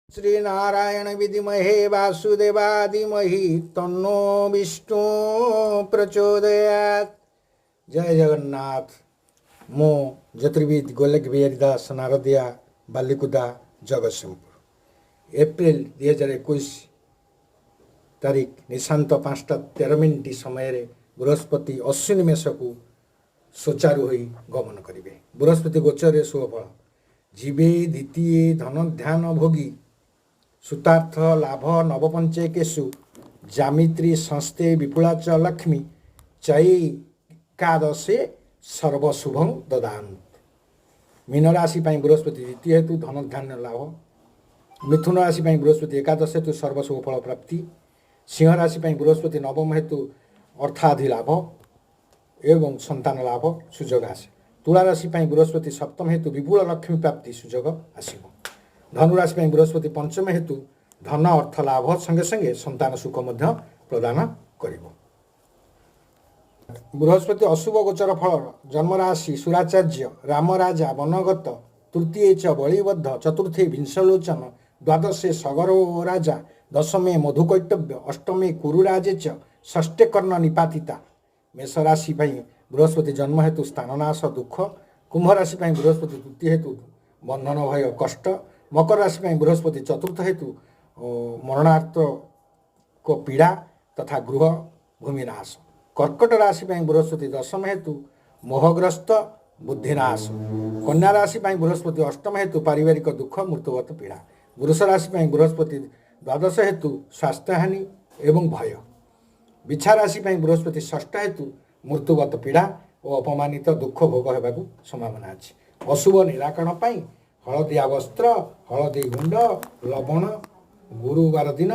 ଶ୍ରୀ ନାରାୟଣ ବିଦ୍ମହେ ବାସୁଦେବା ଧୀମହି ତନ୍ନୋ ବିଷ୍ଣୁ ପ୍ରଚୋଦୟାତ୍। ଜୟ ଜଗନ୍ନାଥ। ମୁଁ ଜ୍ୟୋତିର୍ବିଦ ଗୋଲେକ ବିହାରୀ ଦାସ, ନାରଦିଆ, ବାଲିକୁଦା, ଜଗତସିଂହପୁର। ଏପ୍ରିଲ 2021 ତାରିଖ ନିଶାନ୍ତ 5ଟା 13 ମିନିଟ୍ ସମୟରେ ବୃହସ୍ପତି ଅଶ୍ୱିନୀ ମେଷକୁ ସୁଚାରୁ ହୋଇ ଗମନ କରିବେ। ବୃହସ୍ପତି ଗୋଚରରେ ଶୁଭଫଳ। ଜୀବେ ଦ୍ୱିତୀୟ ଧନ ଧ୍ୟାନ ଭୋଗୀ ସୁତାର୍ଥ ଲାଭ ନବପଞ୍ଚେକେଷୁ ଜାମିତ୍ରୀ ସଂସ୍ଥେ ବିପୁଳାଚ ଲକ୍ଷ୍ମୀ ଚୈକାଦଶେ ସର୍ବଶୁଭଂ ଦଦାନ୍ତ। ମୀନ ରାଶି ପାଇଁ ବୃହସ୍ପତି ଦ୍ୱିତୀୟ ହେତୁ ଧନ ଧାନ୍ୟ ଲାଭ। ମିଥୁନ ରାଶି ପାଇଁ ବୃହସ୍ପତି ଏକାଦଶ ହେତୁ ସର୍ବଶୁଭ ଫଳ ପ୍ରାପ୍ତି। ସିଂହ ରାଶି ପାଇଁ ବୃହସ୍ପତି ନବମ ହେତୁ ଅର୍ଥାଧି ଲାଭ ଏବଂ ସନ୍ତାନ ଲାଭ ସୁଯୋଗ ଆସେ। ତୁଳା ରାଶି ପାଇଁ ବୃହସ୍ପତି ସପ୍ତମ ହେତୁ ବିପୁଳ ଲକ୍ଷ୍ମୀ ପ୍ରାପ୍ତି ସୁଯୋଗ ଆସିବ। ଧନୁରାଶି ପାଇଁ ବୃହସ୍ପତି ପଞ୍ଚମ ହେତୁ ଧନ ଅର୍ଥ ଲାଭ ସଙ୍ଗେ ସଙ୍ଗେ ସନ୍ତାନ ସୁଖ ମଧ୍ୟ ପ୍ରଦାନ କରିବ। ବୃହସ୍ପତି ଅଶୁଭ ଗୋଚର ଫଳ। ଜନ୍ମରାଶି ସୁରାଚାର୍ଯ୍ୟ ରାମରାଜା ବନଗତ, ତୃତୀୟ ଚ ବଳିବଦ୍ଧ, ଚତୁର୍ଥେ ବିଂଶଲୋଚନ, ଦ୍ୱାଦଶେ ସଗର ରାଜା, ଦଶମେ ମଧୁକୈଟଭ୍ୟ, ଅଷ୍ଟମେ କୁରୁରାଜେ ଚ ଷଷ୍ଠେ କର୍ଣ୍ଣ ନିପାତିତା। ମେଷ ରାଶି ପାଇଁ ବୃହସ୍ପତି ଜନ୍ମ ହେତୁ ସ୍ଥାନନାଶ ଦୁଃଖ। କୁମ୍ଭ ରାଶି ପାଇଁ ବୃହସ୍ପତି ତୃତୀୟ ହେତୁ ବନ୍ଧନ ଭୟ କଷ୍ଟ। ମକର ରାଶି ପାଇଁ ବୃହସ୍ପତି ଚତୁର୍ଥ ହେତୁ ମରଣାର୍ଥକ ପୀଡ଼ା ତଥା ଗୃହ ଭୂମିନାଶ। କର୍କଟ ରାଶି ପାଇଁ ବୃହସ୍ପତି ଦଶମ ହେତୁ ମୋହଗ୍ରସ୍ତ ବୁଦ୍ଧିନାଶ। କନ୍ୟା ରାଶି ପାଇଁ ବୃହସ୍ପତି ଅଷ୍ଟମ ହେତୁ ପାରିବାରିକ ଦୁଃଖ, ମୃତ୍ୟୁଗତ ପୀଡ଼ା। ବୃଷ ରାଶି ପାଇଁ ବୃହସ୍ପତି ଦ୍ୱାଦଶ ହେତୁ ସ୍ୱାସ୍ଥ୍ୟହାନି ଏବଂ ଭୟ। ବିଛା ରାଶି ପାଇଁ ବୃହସ୍ପତି ଷଷ୍ଠ ହେତୁ ମୃତ୍ୟୁଗତ ପୀଡ଼ା ଓ ଅପମାନିତ ଦୁଃଖ ଭୋଗ ହେବାକୁ ସମ୍ଭାବନା ଅଛି। ଅଶୁଭ ନିରାକରଣ ପାଇଁ ହଳଦିଆ ବସ୍ତ୍ର, ହଳଦୀ ଗୁଣ୍ଡ, ଲବଣ ଗୁରୁବାର ଦିନ